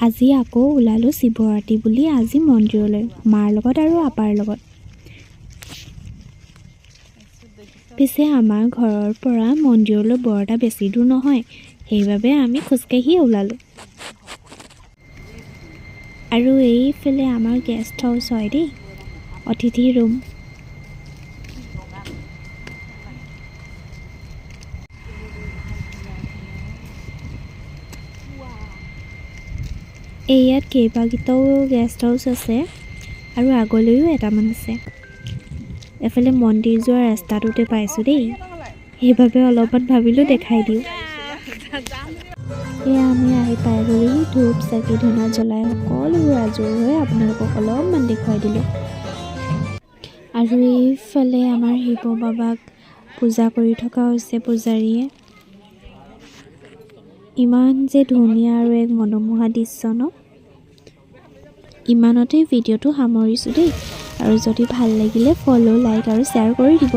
আজি আকৌ ওলালোঁ শিৱৰাত্ৰি বুলি আজি মন্দিৰলৈ, মাৰ লগত আৰু আপাৰ লগত। পিছে আমাৰ ঘৰৰ পৰা মন্দিৰলৈ বৰ এটা বেছি দূৰ নহয়, সেইবাবে আমি খোজকাঢ়িয়ে ওলালোঁ। আৰু এইফালে আমাৰ গেষ্ট হাউচ হয় দেই, অতিথি ৰুম। এই ইয়াত কেইবাকেইটাও গেষ্ট হাউচ আছে আৰু আগলৈও এটামান আছে। এফালে মন্দিৰ যোৱা ৰাস্তাটোতে পাইছোঁ দেই, সেইবাবে অলপমান ভাবিলোঁ দেখাই দিওঁ। এয়া আমি আহি পাই গ'লোহি। ধূপ চাকি ধূনা জ্বলাই সকলোবোৰ আজৰি হৈ আপোনালোকক অলপমান দেখুৱাই দিলোঁ। আৰু এইফালে আমাৰ শিৱ বাবাক পূজা কৰি থকা হৈছে পূজাৰীয়ে। ইমান যে ধুনীয়া আৰু এক মনোমোহা দৃশ্য ন? ইমানতেই ভিডিঅ'টো সামৰিছোঁ দেই, আৰু যদি ভাল লাগিলে ফ'ল', লাইক আৰু শ্বেয়াৰ কৰি দিব।